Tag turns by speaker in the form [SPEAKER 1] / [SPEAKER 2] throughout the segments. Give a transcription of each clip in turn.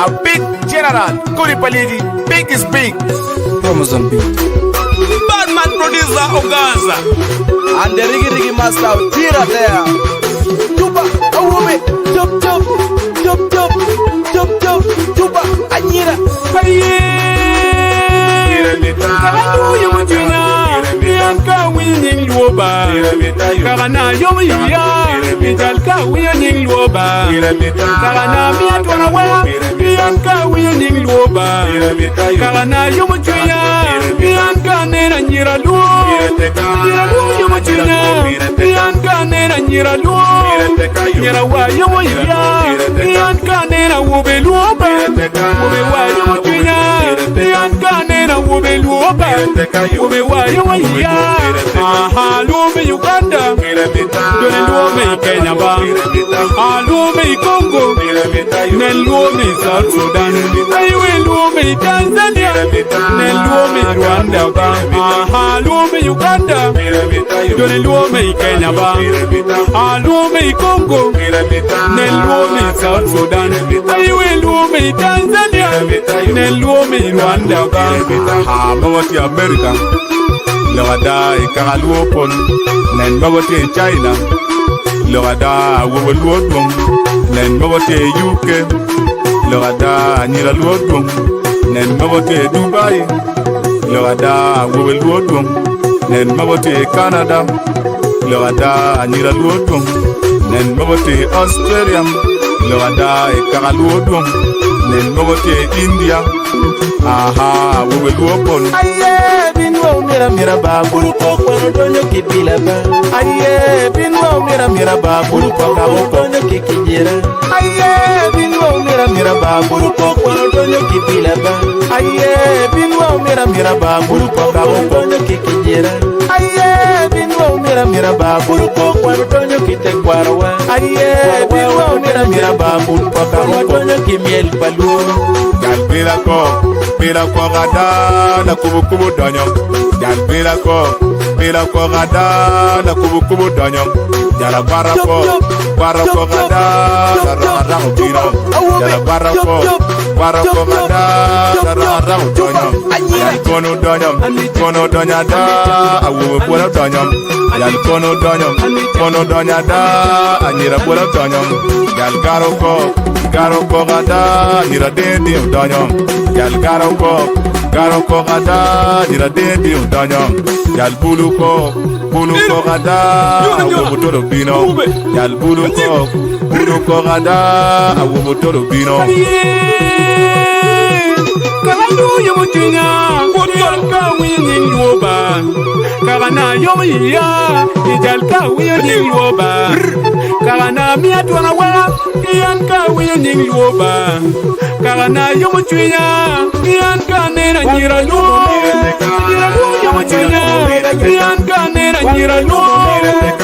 [SPEAKER 1] A big general, Kodi pa lyeci, big is big.
[SPEAKER 2] Chromosome beat.
[SPEAKER 3] Badman producer Ogaza.
[SPEAKER 4] And the Riggy Riggy Master Otira there. Juba, awobe, chop chop, chop chop, chop chop, juba, anyira.
[SPEAKER 5] Kaka yomo cwinya Pien ka awinyo nying luo ba Kaka na yomo iya Ijal ka awinyo nying luo ba Kaka na miya twon aweka Pien ka awinyo nying luo ba Kaka na yomo cwinya Pien ka aneno anyira luo Anyira luo yomo cwinya Pien ka aneno anyira luo Anyira wa yomo iya Pien ka aneno awobe luo ba Awobe wa yomo cwinya Pien ka aneno awobe luo ba Awobe wa yomo iya Aha luo me Uganda Doni luo me i Kenya ba Ah luo me i Congo Nen luo me i South Sudan Aye luo me i Tanzania Nen luo me i Rwanda ba Aha luo me Uganda Doni luo me i Kenya ba Ah luo me i Congo Nen luo me i South Sudan Aye luo me i Tanzania Nen luo me i Rwanda ba
[SPEAKER 1] Aha mogo tye America, lok ada i kaka luo pol. Nen mogo tye i China, lok ada awobe luo dwong. Nen mogo tye i UK, lok ada anyira luo dwong. Nen mogo tye i Dubai, lok ada awobe luo dwong. Nen mogo tye i Canada, lok ada anyira luo dwong. Nen mogo tye i Australia, lok ada i kaka luo dwong. Nen mogo tye i India, aha awobe luo pol.
[SPEAKER 4] Aye, binwa umira mira ba buru pok wano donyo kibila ba. Aye, binwa umira mira ba buru pok wano donyo kikijira. Aye, binwa umira mira ba buru pok wano donyo kibila ba. Aye, binwa umira mira ba buru pok wano donyo kikijira. Aye, binwa umira mira ba buru pok wano donyo kitekwaro wa. Aye, binwa umira mira ba buru pok wano donyo kimiel paluo.
[SPEAKER 1] Jal pira kok, pira kok ada la kubo kubo donyo. Jal pira kok, pira kok ada la kubo kubo donyo. Jal akwara kok, kwara kok ada la raka raka obino. Jal akwara kok, kwara kok ada la raka raka odonyo. Jal kono donyo, kono donyo ada awobe bwolo donyo. Jal kono donyo, kono donyo ada anyira bwolo donyo. Jal garo kok, garo kok ada anyira ding ding odonyo. Jal garo kok, garo kok ada anyira ding ding odonyo. Jal bulu kok, bulu kok ada awobe otolo bino. Jal bulu kok, bulu kok ada awobe otolo bino.
[SPEAKER 5] Kaka luo yomo cwinya Pien ka awinyo nying luo ba Kaka na yomo iya Ijal ka awinyo nying luo ba Kaka na miya twon aweka Pien ka awinyo nying luo ba Kaka na yomo cwinya Pien ka aneno anyira luo Anyira luo yomo cwinya Pien ka aneno anyira luo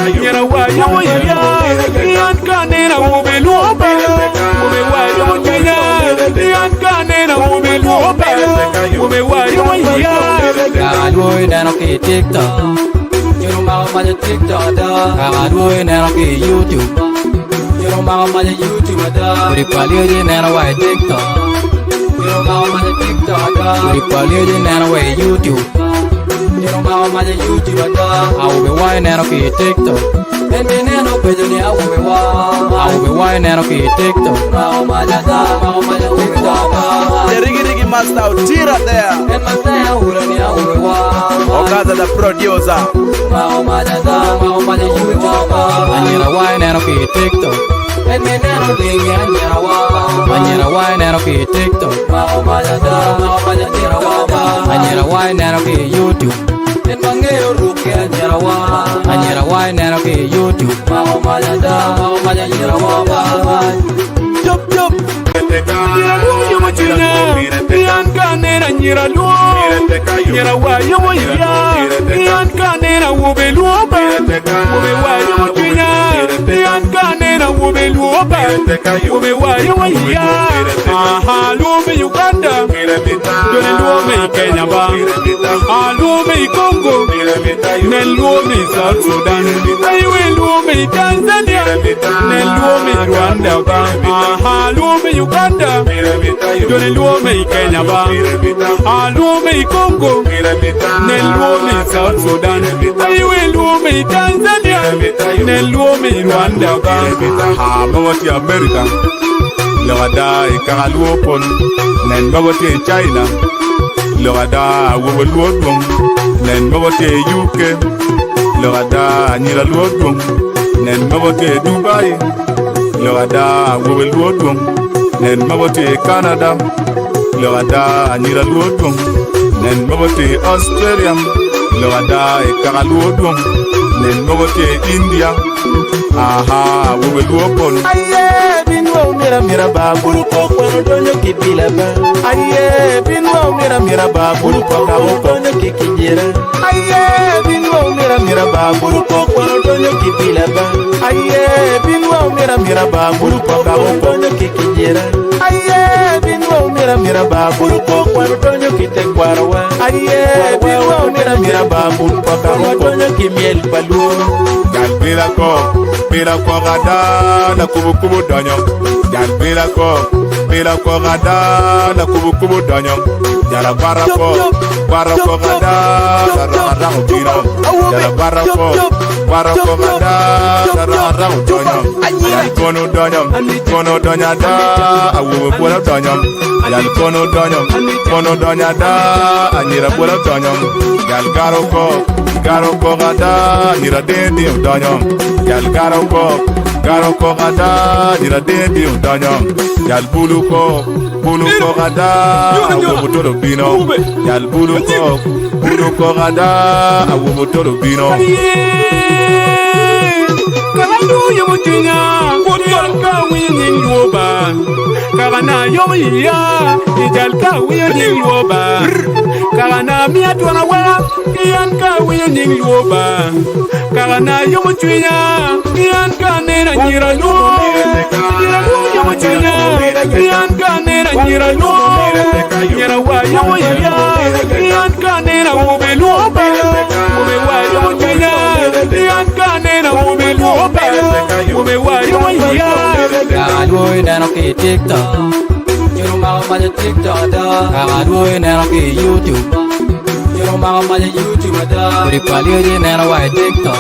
[SPEAKER 5] Anyira wa yomo iya Pien ka aneno awobe luo ba Awobe wa yomo cwinya Pien ka aneno awobe luo ba Awobe wa yomo iya
[SPEAKER 2] Kaka luo ineno ki i TikTok Nyuto mako maco TikTok ada Kaka luo ineno ki i YouTube Nyuto mako maco YouTube ada Kodi pa lyeci ineno wa i TikTok Nyuto mako maco TikTok ada Kodi pa lyeci ineno wa i YouTube Nyuto mako maco YouTube ada Awobe wa ineno ki i TikTok En bineno bedo ni awobe wa Awobe wa ineno ki i TikTok Mako maco ada mako maco TikTok
[SPEAKER 4] The Riggy Riggy Master Otira there.
[SPEAKER 2] En matek ura ni awobe wa
[SPEAKER 4] Ogaza the producer.
[SPEAKER 2] Mako maco ada mako maco YouTube Anyira wa ineno ki i TikTok En bineno lingi anyira wa Anyira wa ineno ki i TikTok Mako maco ada mako maco anyira wa Anyira wa ineno ki i YouTube En mangeyo ruki anyira wa Anyira wa ineno ki i YouTube Mako maco ada mako maco anyira wa
[SPEAKER 4] Chop chop.
[SPEAKER 5] Anyira luo yomo cwinya Pien ka aneno anyira luo Anyira wa yomo iya Pien ka aneno awobe luo ba Awobe wa yomo cwinya Pien ka aneno awobe awobe luo ba Awobe wa yomo iya Aha luo me Uganda Joni luo me Kenya ba Ah luo me Congo Nen luo me South Sudan Aiwe luo me Tanzania Nen luo me Rwanda ba Aha luo me Uganda Joni luo me Kenya ba Ah luo me Congo Nen luo me South Sudan Aiwe luo me Tanzania Nen luo me Rwanda ba
[SPEAKER 1] Ah, mogo tye America Lok ada i kaka luo pol Nen mogo tye i China Lok ada awobe luo dwong Nen mogo tye i UK Lok ada anyira luo dwong Nen mogo tye i Dubai Lok ada awobe luo dwong Nen mogo tye i Canada Lok ada anyira luo dwong Nen mogo tye i Australia Lok ada i kaka luo dwong Nen mogo tye i India Aha awobe luo pol
[SPEAKER 4] Aye, binwa mira mira ba buru pok wano donyo ki bila ba. Aye, binwa mira mira ba buru pok awo donyo ki kijira. Aye, binwa mira mira ba buru pok wano donyo ki bila ba. Aye, binwa mira mira ba buru pok awo donyo ki kijira. Aye, binwa mira mira ba buru pok wano donyo ki tekwaro wa. Aye, binwa mira mira ba buru pok awo donyo ki miel paluo.
[SPEAKER 1] Jal bila kok, bila kok ada na kubu kubu donyo. Jal bila kok, bila kok ada na kubu kubu donyo. Jala kwara kok, kwara kok ada na raka raka bino. Jala kwara kok, kwara kok ada na raka raka donyo. Jal kono donyo, kono donyo ada awobe bwola donyo. Jal kono donyo, kono donyo ada anyira bwola donyo. Jal garo kok, garo kok ada anyira dendi donyo. Jal garo kok, garo kok ada anyira dendi donyo. Jal bulu kok, bulu kok ada awobe tolo bino. Jal bulu kok, bulu kok ada awobe tolo bino.
[SPEAKER 5] Kaka luo yomo cwinya Jal ka winyo nying luo ba Kaka na yomo iya Jal ka winyo nying luo ba Kaka na miya twon awaka Yan ka winyo nying luo ba Kaka na yomo cwinya Yan ka neno anyira luo Anyira luo yomo cwinya Yan ka neno anyira luo Anyira wa yomo iya Yan ka neno awobe luo ba Awobe wa yomo cwinya Yan ka neno awobe luo ba Awobe wa yomo iya
[SPEAKER 2] Kaka luo ineno ki TikTok Joni omako mac i TikTok da Kaka luo ineno ki YouTube Joni omako mac i YouTube ada Kodi pa lyeci ineno wa i TikTok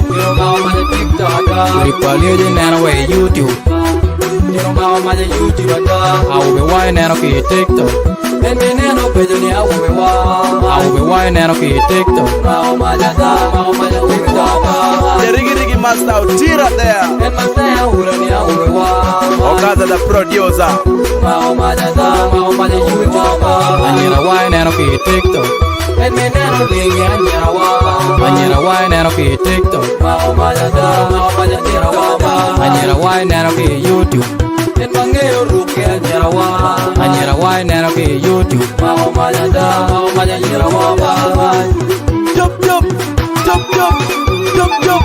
[SPEAKER 2] Joni omako mac i TikTok da Kodi pa lyeci ineno wa i YouTube Joni omako mac i YouTube ada Awobe wa ineno ki TikTok En bineno obedo ni awobe wa Awobe wa ineno ki TikTok Mako mac ada mako mac i TikTok
[SPEAKER 3] The Riggy Riggy Master Otira there.
[SPEAKER 2] En ma te aura ni awobe wa
[SPEAKER 3] Ogaza the producer.
[SPEAKER 2] Mako mac ada mako mac i YouTube Anyira wa ineno ki TikTok En bineno lingi anyira wa Anyira wa ineno ki TikTok Mako mac ada mako mac anyira wa Anyira wa ineno ki YouTube En mang'eyo ruke anyira wa Anyira wa ineno ki YouTube Mako mac ada mako mac anyira wa
[SPEAKER 4] Jump, jump, jump, jump, jump, jump.